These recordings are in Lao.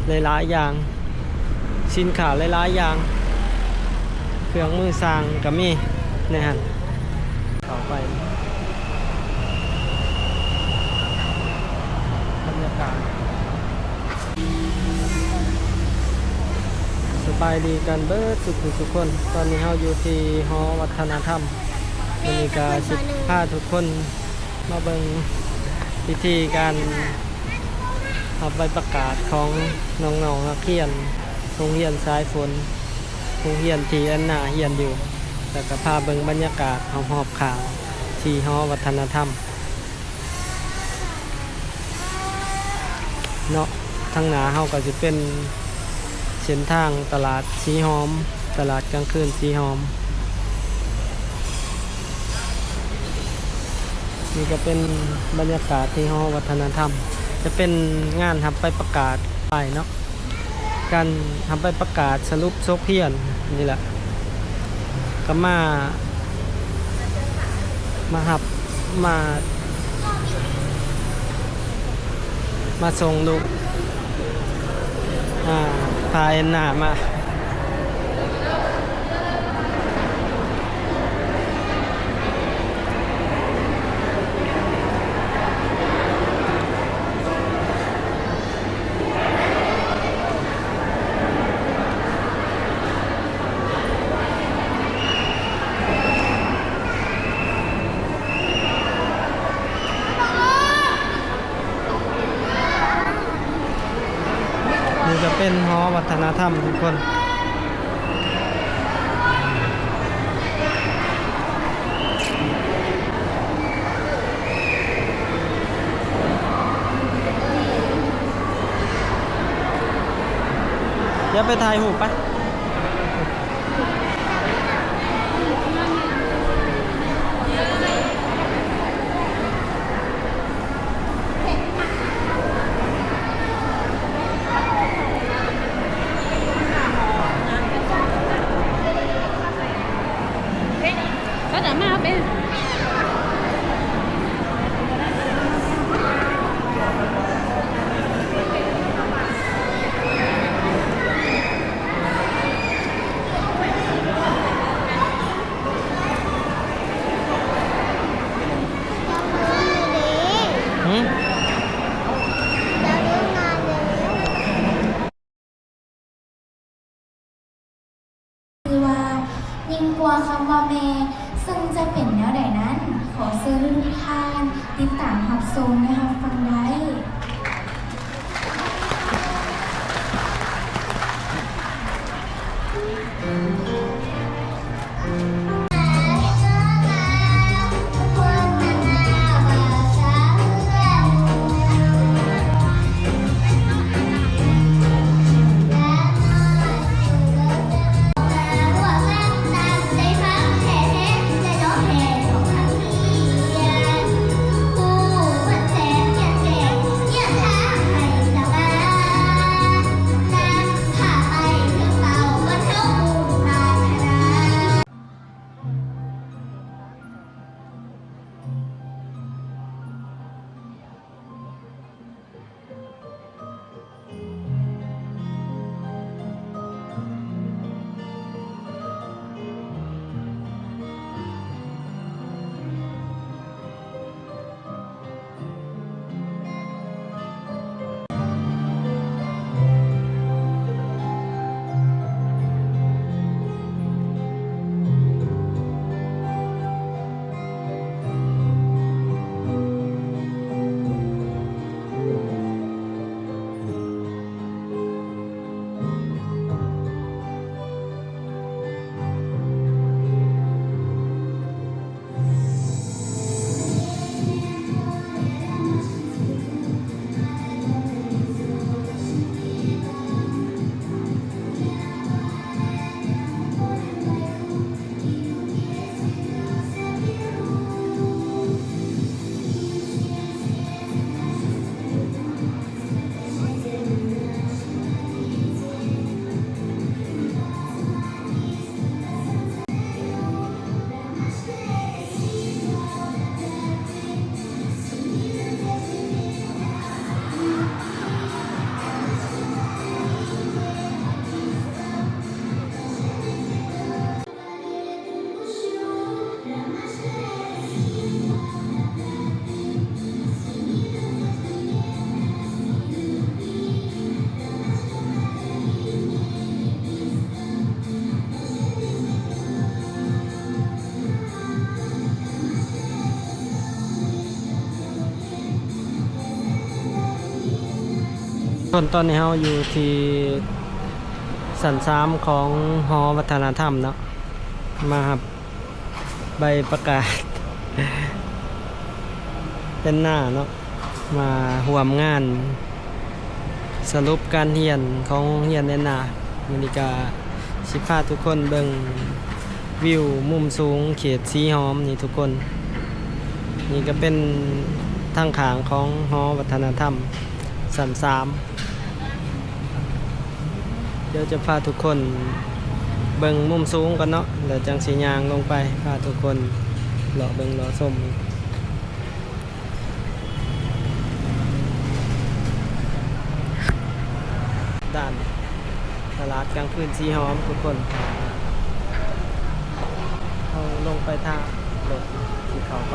ຫຼາຍໆຢ່າງ ສິນຄ້າຫຼາຍໆຢ່າງ ເຄື່ອງມືຊ່າງກໍມີໃນຫັ້ນ. ເຂົ້າໄປ ບັນຍາກາດ ສະບາຍດີກັນເບິດສຸກຜູ້ສຸກຄົນ. ຕອນນີ້ເຮົາຢູ່ທີ່ຫໍວັດທະນະທຳ. ມື້ນີ້ກໍຊິພາທຸກຄົນມາເບິ່ງພິທີການຮັບໃບປະກາດຂອງນ້ອງໆນັກຮຽນໂຮງຮຽນສາຍຝົນ ໂຮງຮຽນທີ່ແອນນາຮຽນຢູ່ ແລ້ວກໍພາເບິ່ງບັນຍາກາດຮອບໆຂ້າງທີ່ຫໍວັດທະນະທຳ. ເນາະ ທາງໜ້າເຮົາກໍຊິເປັນເສັ້ນທາງຕະຫຼາດສີຫອມ ຕະຫຼາດກາງຄືນສີຫອມ. ນີ້ກໍເປັນບັນຍາກາດທີ່ຫໍວັດທະນະທຳ ຈະເປັນງານຮັບໃບປະກາດໄປເນາະ. ການຮັບໃບປະກາດສະຫຼຸບສົກຮຽນນີ້ແຫຼະ ກໍມາ ມາຮັບ ມາ ມາສົ່ງລູກ ອາ ພາແອນນາມາ. ນີ້ກໍເປັນຫໍວັດທະນະທຳທຸກຄົນ. ຢ່າໄປຖ່າຍຮູບໄປ. ຄືວ່າ ຍິ່ງກວ່າຄຳວ່າແມ່ ເຊິ່ງຈະເປັນແນວໃດນັ້ນ ຂໍເຊີນທຸກໆທ່ານຕິດຕາມຮັບຊົມ ແລະ ຮັບຟັງໄດ້. ຄົນ ຕອນນີ້ເຮົາຢູ່ທີ່ຊັ້ນສາມຂອງຫໍວັດທະນະທຳເນາະ ມາຮັບໃບປະກາດແອນນາເນາະ ມາຮ່ວມງານສະຫຼຸບການຮຽນຂອງໂຮງຮຽນແອນນາ. ມື້ນີ້ກະຊິພາທຸກຄົນເບິ່ງ ວິວມຸມສູງເຂດສີຫອມນີ້ທຸກຄົນ. ນີ້ກະເປັນທາງຂ້າງຂອງຫໍວັດທະນະທຳຊັ້ນສາມ. ດຽວຈະພາທຸກຄົນເບິ່ງມຸມສູງກ່ອນເນາະ ແລ້ວຈັ່ງຊິຍ່າງລົງໄປ ພາທຸກຄົນເລາະເບິ່ງເລາະຊົມ. ດ້ານຕະຫຼາດກາງຄືນສີຫອມທຸກຄົນ. ເຮົາລົງໄປຖ້າລົດຊິເຂົ້າໄປ.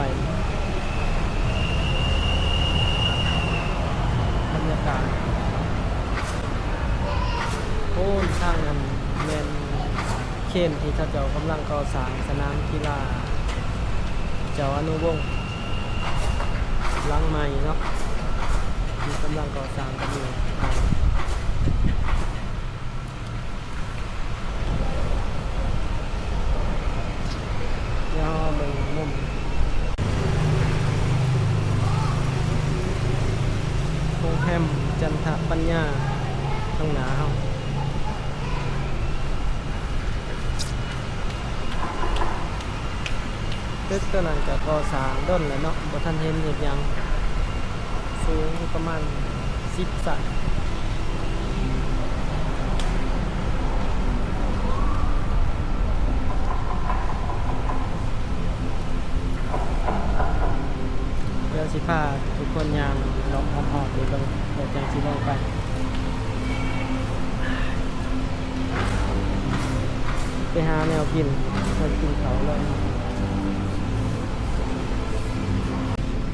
ບັນຍາກາດ ໂອ້ຍ ທາງນັ້ນແມ່ນເຄນທີ່ເຂົາເຈົ້າກຳລັງກໍ່ສ້າງສະໜາມກິລາເຈົ້າອະນຸວົງ ຫຼັງໃໝ່ເນາະ ທີ່ກຳລັງກໍ່ສ້າງກັນຢູ່. ດຽວເຮົາເບິ່ງມຸມໂຮງແຮມຈັນທະປັນຍາຂ້າງໜ້າເຮົາ. ຕຶກຕົວນັ້ນກະກໍ່ສ້າງດົນແລ້ວເນາະ ບໍ່ທັນເຫັນເຮັດຫຍັງ. ສູງປະມານສິບຊັ້ນ. ດຽວຊິພາທຸກຄົນຍ່າງເລາະຮອບໆ ເບິ່ງ ແລ້ວຈັ່ງຊິລົງໄປ. ໄປຫາແນວກິນ ເພິ່ນກິນເຂົ້າແລ້ວ.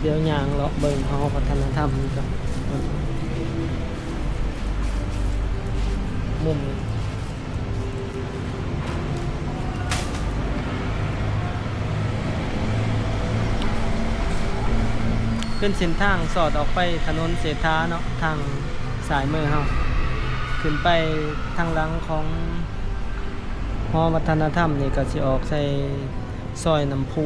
ດຽວຍ່າງເລາະເບິ່ງຫໍວັດທະນະທຳນີ້ກ່ອນ. ມຸມ ເປັນເສັ້ນທາງສອດອອກໄປຖະໜົນເສດຖາເນາະ ທາງຊ້າຍມືເຮົາ. ຂຶ້ນໄປທາງຫຼັງຂອງຫໍວັດທະນະທຳນີ້ກະຊິອອກໃສ່ຊອຍນ້ຳພຸ.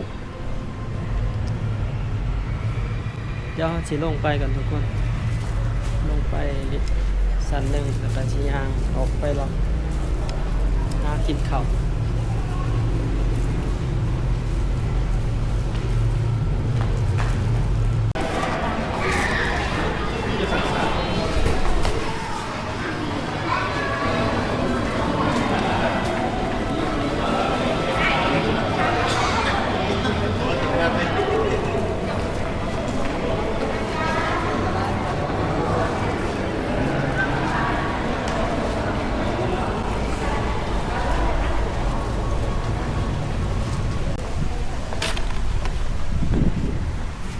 ດຽວເຮົາຊິລົງໄປກັນທຸກຄົນ ລົງໄປຊັ້ນໜຶ່ງ ແລ້ວກະຊິຍ່າງອອກໄປເລາະຫາກິນເຂົ້າ.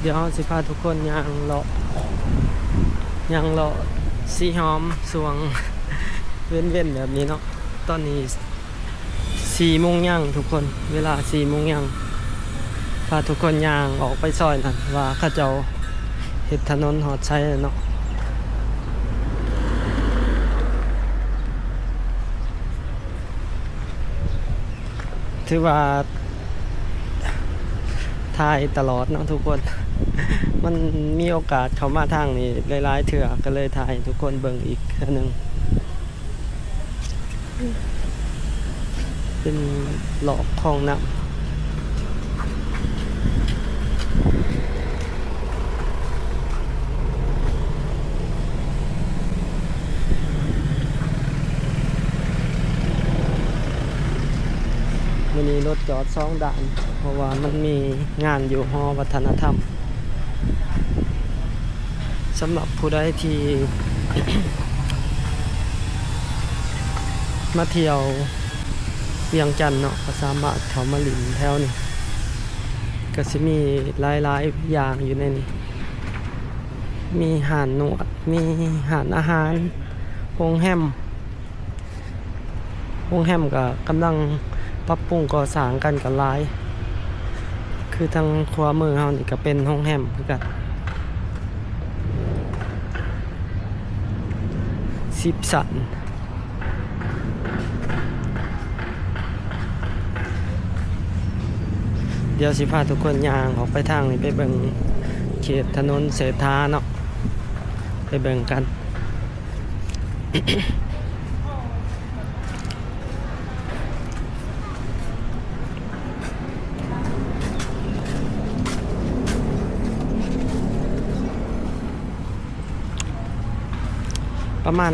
ດຽວເຮົາຊິພາທຸກຄົນຍ່າງເລາະ ຍ່າງເລາະສີຫອມຊ່ວງເວັນໆ ແບບນີ້ເນາະ. ຕອນນີ້ສີ່ໂມງຍັງທຸກຄົນ ເວລາສີ່ໂມງຍັງ. ພາທຸກຄົນຍ່າງອອກໄປຊອຍນັ້ນ ວ່າເຂົາເຈົ້າເຮັດຖະໜົນຮອດໃສແລ້ວເນາະ. ຖືວ່າຖ່າຍຕະຫຼອດເນາະທຸກຄົນ ມັນມີໂອກາດເຂົ້າມາທາງນີ້ຫຼາຍໆເທື່ອ ກະເລີຍຖ່າຍໃຫ້ທຸກຄົນເບິ່ງອີກເທື່ອໜຶ່ງ. ເປັນລອກຄອງນ້ຳ. ມື້ນີ້ລົດຈອດສອງດ້ານ ເພາະວ່າມັນມີງານຢູ່ຫໍວັດທະນະທຳ. ສຳລັບຜູ້ໃດທີ່ມາທ່ຽວວຽງຈັນເນາະ ກະສາມາດເຂົ້າມາຫຼິ້ນແຖວນີ້ ກະຊິມີຫຼາຍໆຢ່າງຢູ່ໃນນີ້ ມີຮ້ານນວດ ມີຮ້ານອາຫານ ໂຮງແຮມ. ໂຮງແຮມກະກຳລັງປັບປຸງກໍ່ສ້າງກັນກະຫຼາຍ ຄືທາງຂວາມືເຮົານີ້ກະເປັນໂຮງແຮມຄືກັນ. ສິບຊັ້ນ. ດຽວຊິພາທຸກຄົນຍ່າງອອກໄປທາງນີ້ ໄປເບິ່ງເຂດຖະໜົນເສດຖາເນາະ ໄປເບິ່ງກັນ. ປະມານ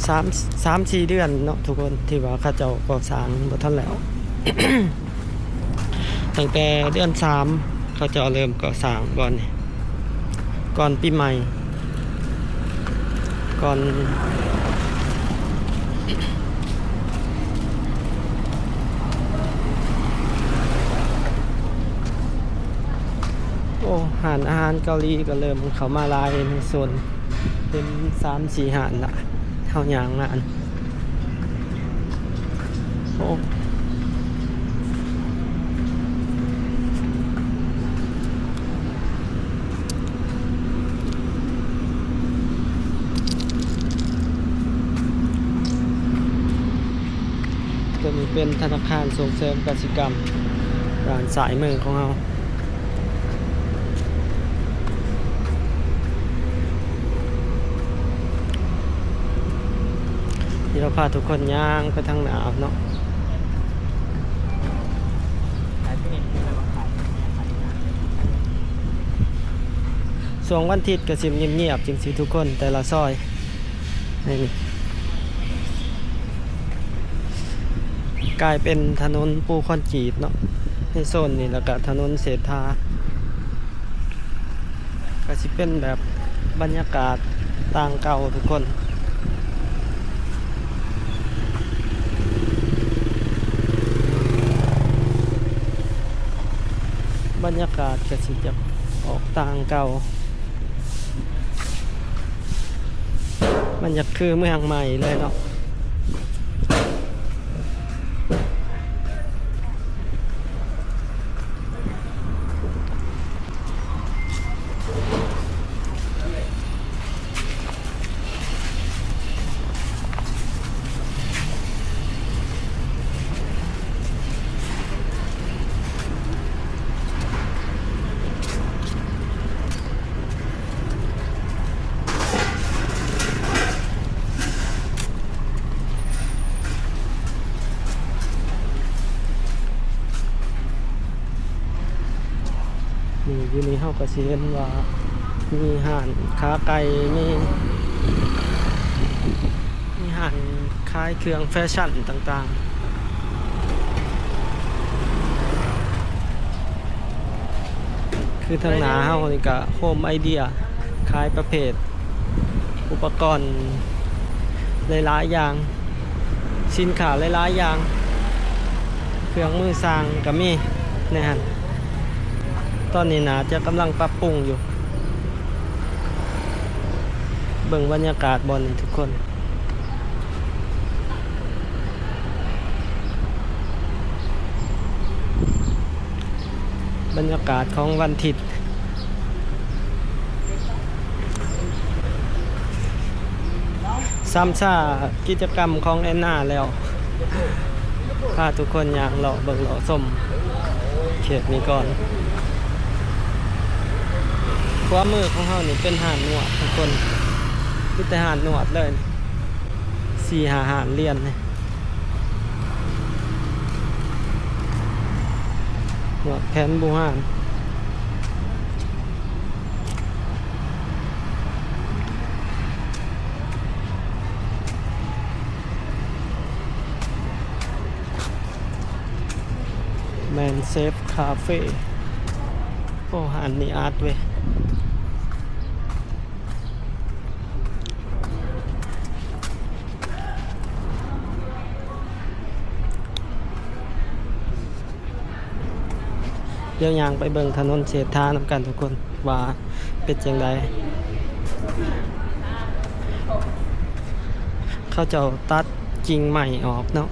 ສາມ ສາມສີ່ເດືອນເນາະທຸກຄົນ ທີ່ວ່າເຂົາເຈົ້າກໍ່ສ້າງບໍ່ທັນແລ້ວ. ຕັ້ງແຕ່ເດືອນສາມ ເຂົາເຈົ້າເລີ່ມກໍ່ສ້າງບ່ອນນີ້ ກ່ອນປີໃໝ່ ກ່ອນ ໂອ້ ຮ້ານອາຫານເກົາຫຼີກໍເລີ່ມເຂົ້າມາຫຼາຍໃນໂຊນ ເປັນສາມສີ່ຮ້ານລະ ເຮົາຍ່າງມາ ໂອ້ ຕົວນີ້ເປັນທະນາຄານສົ່ງເສີມກະສິກຳ ດ້ານຊ້າຍມືຂອງເຮົາ. ດຽວພາທຸກຄົນຍ່າງໄປທາງໜ້າເນາະ. ຊ່ວງວັນທິດກໍຊິງຽບໆ ຈັ່ງຊີ້ທຸກຄົນ ແຕ່ລະຊອຍ ນີ້ ກາຍເປັນຖະໜົນປູຄອນກຣີດເນາະ ໃນໂຊນນີ້ ແລ້ວກະຖະໜົນເສດຖາ ກະຊິເປັນແບບບັນຍາກາດຕ່າງເກົ່າທຸກຄົນ ບັນຍາກາດກະຊິຈະອອກຕ່າງເກົ່າ. ມັນຢາກຄືເມືອງໃໝ່ເລີຍເນາະ. ນີ້ ຢູ່ນີ້ເຮົາກໍຊິເຫັນວ່າມີຮ້ານຂາໄກ່ ມີ ມີຮ້ານຂາຍເຄື່ອງແຟຊັ່ນຕ່າງໆ ຄືທາງໜ້າເຮົານີ້ກະໂຮມໄອເດຍ ຂາຍປະເພດອຸປະກອນຫຼາຍໆຢ່າງ ສິນຄ້າຫຼາຍໆຢ່າງ ເຄື່ອງມືຊ່າງກະມີໃນຫັ້ນ. ຕອນນີ້ໜ້າຈະກຳລັງປັບປຸງຢູ່. ເບິ່ງບັນຍາກາດບ່ອນນີ້ທຸກຄົນ ບັນຍາກາດຂອງວັນທິດ ຊ້ຳຊາກິດຈະກຳຂອງແອນນາແລ້ວ ພາທຸກຄົນຍ່າງເລາະເບິ່ງເລາະຊົມເຂດນີ້ກ່ອນ. ຂວາມືຂອງເຮົານີ້ເປັນຮ້ານນວດທຸກຄົນ ມີແຕ່ຮ້ານນວດເລີຍ ສີ່ຫ້າຮ້ານລຽນນີ້ ນວດແຜນບູຮານ. ແມນເຊຟຄາເຟ ໂອ້ ຮ້ານນີ້ອາດເວີຍ. ດຽວຍ່າງໄປເບິ່ງຖະໜົນເສດຖານຳກັນທຸກຄົນ ວ່າເປັນຈັ່ງໃດ. ເຂົາເຈົ້າຕັດກິ່ງໄມ້ອອກເນາະ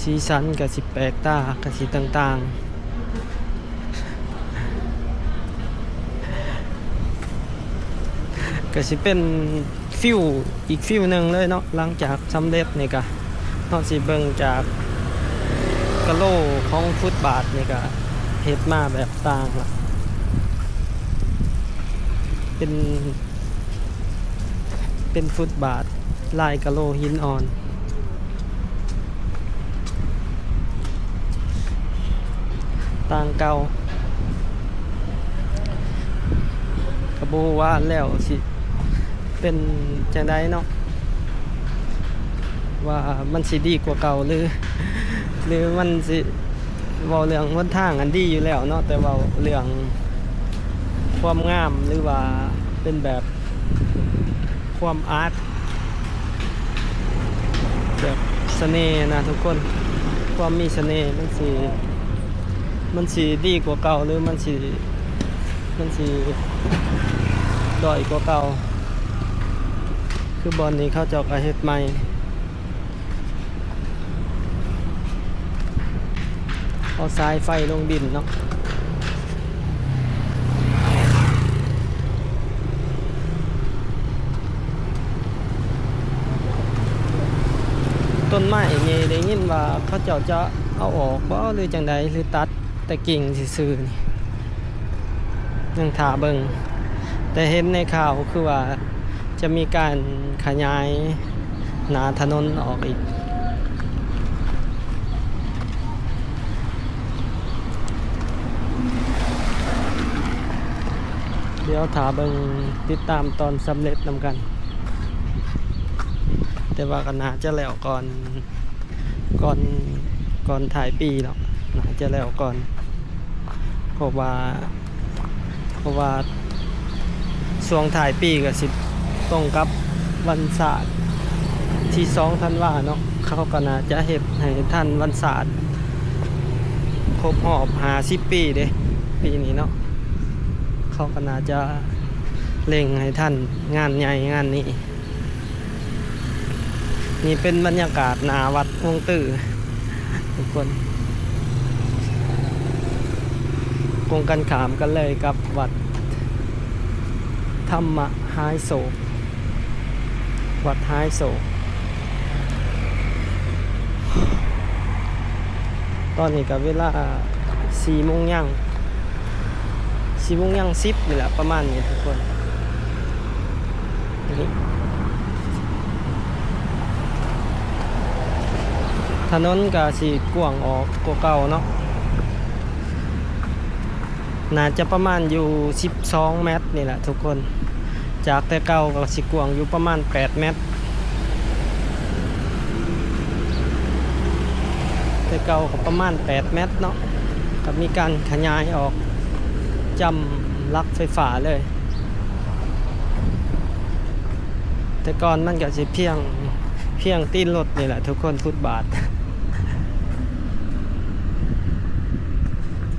ສີສັນກະຊິແປກຕາ ກະຊິຕ່າງໆ. ກໍຊິເປັນຟິວອີກຟິວໜຶ່ງເລີຍເນາະ. ຫຼັງຈາກສຳເລັດນີ້ກະ ເຮົາຊິເບິ່ງຈາກກະໂຫຼຂອງຟຸດບາດນີ້ກະ ເຮັດມາແບບຕ່າງລະ ເປັນ ເປັນຟຸດບາດລາຍກະໂຫຼຫີນອ່ອນ ຕ່າງເກົ່າ. ກໍບໍ່ຮູ້ວ່າແລ້ວຊິເປັນຈັ່ງໃດເນາະ ວ່າມັນຊິດີກວ່າເກົ່າ ຫຼື ຫຼືມັນຊິ ເວົ້າເລື່ອງຫົນທາງຫັ້ນດີຢູ່ແລ້ວເນາະ, ແຕ່ເວົ້າເລື່ອງຄວາມງາມ ຫຼືວ່າເປັນແບບຄວາມອາດ ແບບສະເໜ່ນະທຸກຄົນ, ຄວາມມີສະເໜ່ມັນຊິ ມັນຊິດີກວ່າເກົ່າ ຫຼືມັນຊິ ມັນຊິດ້ອຍກວ່າເກົ່າ. ຄືບ່ອນນີ້ເຂົາເຈົ້າກໍເຮັດໃໝ່ ເອົາສາຍໄຟລົງດິນເນາະ. ຕົ້ນໄມ້ນີ້ໄດ້ຍິນວ່າເຂົາເຈົ້າຈະເອົາອອກບໍ່ ຫຼືຈັ່ງໃດ ຫຼືຕັດແຕ່ກິ່ງຊື່ໆ ນີ້ ຍັງຖ້າເບິ່ງ, ແຕ່ເຫັນໃນຂ່າວຄືວ່າຈະມີການຂະຫຍາຍໜ້າຖະໜົນອອກອີກ. ດຽວຖ້າເບິ່ງ ຕິດຕາມຕອນສຳເລັດນຳກັນ, ແຕ່ວ່າກໍໜ້າຈະແລ້ວກ່ອນ ກ່ອນ ກ່ອນທ້າຍປີເນາະ, ໜ້າຈະແລ້ວກ່ອນ ເພາະວ່າ ເພາະວ່າຊ່ວງທ້າຍປີກໍຊິຕົງກັບວັນຊາດທີສອງທັນວາເນາະ, ເຂົາກໍໜ້າຈະເຮັດໃຫ້ທັນວັນຊາດຄົບຮອບຫ້າສິບປີເດ້ ປີນີ້ເນາະ, ເຂົາກໍໜ້າຈະເລັ່ງໃຫ້ທັນງານໃຫຍ່ງານນີ້. ນີ້ເປັນບັນຍາກາດໜ້າວັດວົງຕື້ ທຸກຄົນ, ກົງກັນຂ້າມກັນເລີຍກັບວັດທຳມະຫາຍໂສກ, ວັດຫາຍໂສກ. ຕອນນີ້ກໍເວລາສີ່ໂມງຍ່າງ ສີ່ໂມງຍ່າງສິບນີ້ແຫຼະ ປະມານນີ້ທຸກຄົນ. ນີ້ ຖະໜົນກະຊິກວ້າງອອກກວ່າເກົ່າເນາະ, ໜ້າຈະປະມານຢູ່ສິບສອງແມັດນີ້ແຫຼະທຸກຄົນ. ຈາກແຕ່ເກົ່າກໍຊິກວ້າງຢູ່ປະມານແປດແມັດ, ແຕ່ເກົ່າກໍປະມານແປດແມັດເນາະ, ກໍມີການຂະຫຍາຍອອກຈ້ຳຫຼັກໄຟຟ້າເລີຍ. ແຕ່ກ່ອນມັນກໍຊິພຽງ ພຽງຕີນລົດນີ້ແຫຼະທຸກຄົນ, ຟຸດບາດ.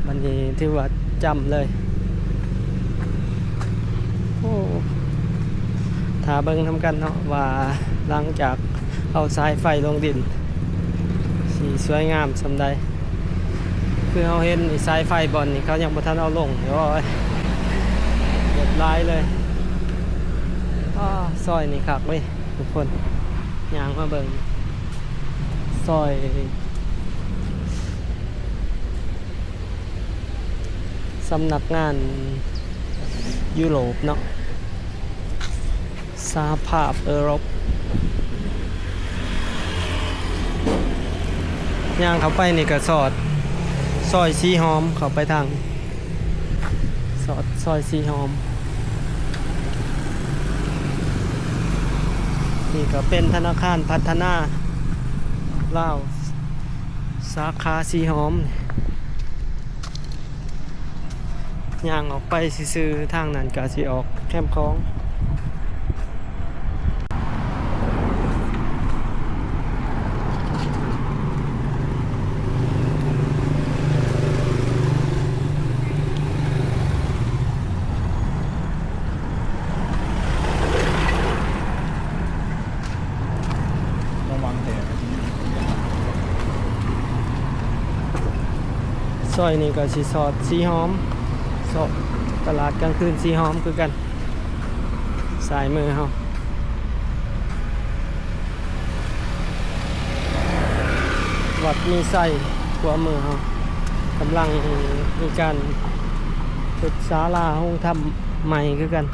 ບັດນີ້ຖືວ່າຈ້ຳເລີຍ. ໂອ້ ຖ້າເບິ່ງນຳກັນເນາະ ວ່າຫຼັງຈາກເອົາສາຍໄຟລົງດິນ ຊິສວຍງາມສ່ຳໃດ. ຄືເຮົາເຫັນນີ້ ສາຍໄຟບ່ອນນີ້ ເຂົາຍັງບໍ່ທັນເອົາລົງ. ໂອ້ຍ ແບບຫຼາຍເລີຍ. ອ້າ ຊອຍນີ້ຄັກເວີຍ ທຸກຄົນ ຍ່າງມາເບິ່ງຊອຍ ສຳນັກງານຢູໂຣບເນາະ, ສະຫະພາບເອີຣົບ. ຍ່າງເຂົ້າໄປນີ້ກໍສອດ ຊອຍສີຫອມເຂົ້າໄປທາງ ຊອດ ຊອຍສີຫອມ. ນີ້ກໍເປັນທະນາຄານພັດທະນາລາວ ສາຂາສີຫອມ. ຍ່າງອອກໄປຊື່ໆ ທາງນັ້ນກໍຊິອອກແຄມຂອງ. ຊອຍນີ້ກໍຊິຊອດສີຫອມ ຊອດຕະຫຼາດກາງຄືນສີຫອມຄືກັນ. ຊ້າຍມືເຮົາ ວັດມີໄຊ ຂວາມືເຮົາ ກຳລັງມີການເຮັດສາລາໂຮງທຳໃໝ່ຄືກັນ.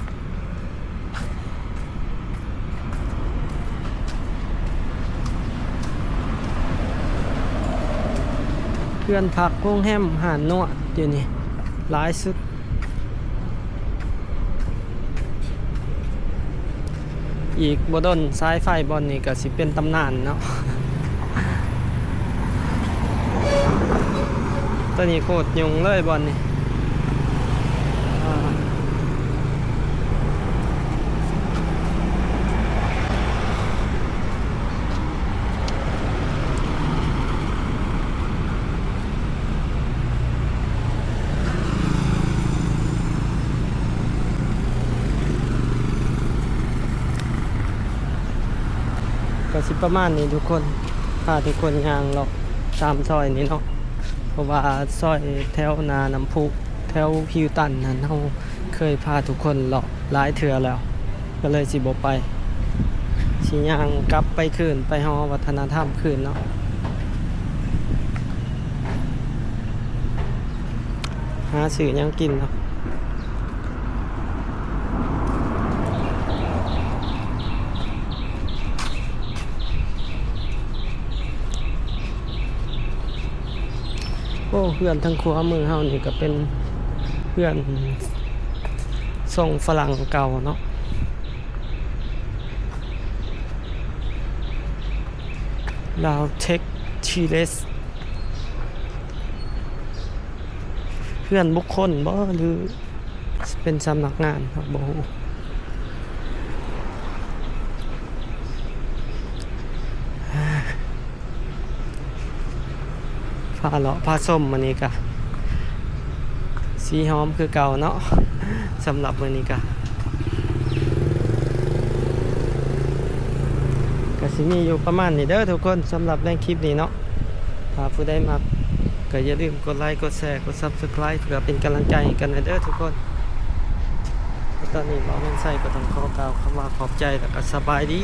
ເຮືອນພັກ ໂຮງແຮມ ຮ້ານນວດ ຢູ່ນີ້ຫຼາຍສຸດ. ອີກບໍ່ດົນສາຍໄຟບ່ອນນີ້ກໍຊິເປັນຕຳນານເນາະ. ຕອນນີ້ໂຄດຫຍຸ້ງເລີຍບ່ອນນີ້. ກໍຊິປະມານນີ້ທຸກຄົນ ພາທຸກຄົນຍ່າງເລາະຕາມຊອຍນີ້ເນາະ ເພາະວ່າຊອຍແຖວໜ້ານ້ຳພຸ ແຖວຮິວຕັນຫັ້ນ ເຮົາເຄີຍພາທຸກຄົນເລາະຫຼາຍເທື່ອແລ້ວ ກໍເລີຍຊິບໍ່ໄປ ຊິຍ່າງກັບໄປຄືນ ໄປຫໍວັດທະນະທຳຄືນເນາະ. ຫາຊື້ຫຍັງກິນເນາະ. ໂອ້ ເຮືອນທາງຂວາມືເຮົານີ້ກໍເປັນເຮືອນຊົງຝຣັ່ງເກົ່າເນາະ. ລາວເທັກທີເລສ ເຮືອນບຸກຄົນບໍ ຫຼື ເປັນສຳນັກງານ ເຮົາບໍ່ຮູ້. ພາເລາະພາຊົມມື້ນີ້ກະສີຫອມຄືເກົ່າເນາະ. ສຳລັບມື້ນີ້ກະ ກະຊິມີຢູ່ປະມານນີ້ເດີທຸກຄົນ ສຳລັບໃນຄລິບນີ້ເນາະ. ຖ້າຜູ້ໃດມັກ ກໍຢ່າລືມກົດໄລ ກົດແຊ ກົດ Subscribe ເພື່ອເປັນກຳລັງໃຈໃຫ້ກັນແດ່ເດີທຸກຄົນ. ແລະຕອນນີ້ບ່າວແມ່ນໄຊກໍຕ້ອງຂໍກ່າວຄຳວ່າຂອບໃຈ ແລະກໍສະບາຍດີ.